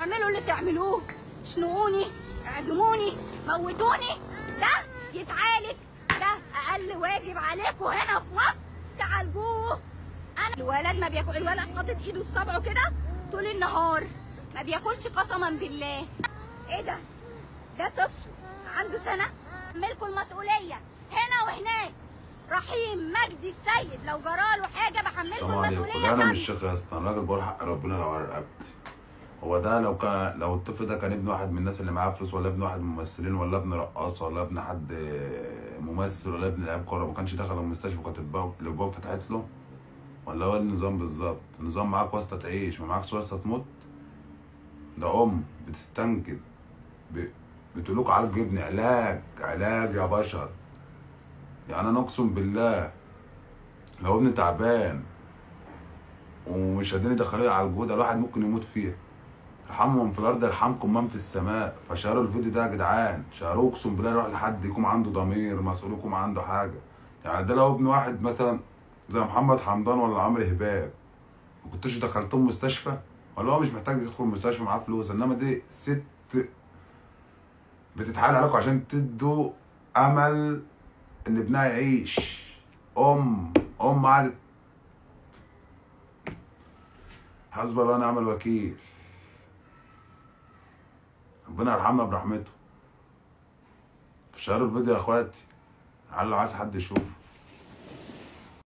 اعملوا اللي تعملوه، شنقوني، اعدموني، موتوني، ده يتعالج، ده اقل واجب عليكم هنا في مصر تعالجوه. انا الولد ما بياكل، الولد حاطط ايده في صبعه كده طول النهار ما بياكلش قسما بالله. ايه ده؟ ده طفل عنده سنة. اعملكم المسؤولية هنا وهناك. رحيم مجدي السيد لو جراله حاجة بحملكم المسؤولية. انا مش شيخ يا اسطى، انا راجل بقول حق ربنا لو على رقبتي. هو ده لو كان، لو الطفل ده كان ابن واحد من الناس اللي معاه فلوس، ولا ابن واحد من الممثلين، ولا ابن رقاص، ولا ابن حد ممثل، ولا ابن لعيب كورة، ما كانش دخل المستشفى وكانت الابواب فتحت له؟ ولا هو النظام بالظبط؟ النظام معاك واسطه تعيش، ما معاكش واسطه تموت. ده ام بتستنكد، بتقول لكم عالجوا ابني، علاج علاج يا بشر. يعني انا اقسم بالله لو ابني تعبان ومش قادرين يدخلوه يعالجوه، ده الواحد ممكن يموت فيها. ارحموا من في الارض يرحمكم من في السماء. فشيروا الفيديو ده يا جدعان، شيروه اقسم بالله، يروح لحد يكون عنده ضمير، مسؤول يكون عنده حاجة. يعني ده لو ابن واحد مثلا زي محمد حمدان ولا عمرو هباب، ما كنتوش دخلتهم مستشفى؟ ولا هو مش محتاج يدخل مستشفى، معاه فلوس. انما دي ست بتتحايل عليكم عشان تدوا امل ان ابنها يعيش. ام قعدت حسب الله ونعم الوكيل، ربنا يرحمنا برحمته. شيروا الفيديو يا اخواتي، لعله عايز حد يشوفه.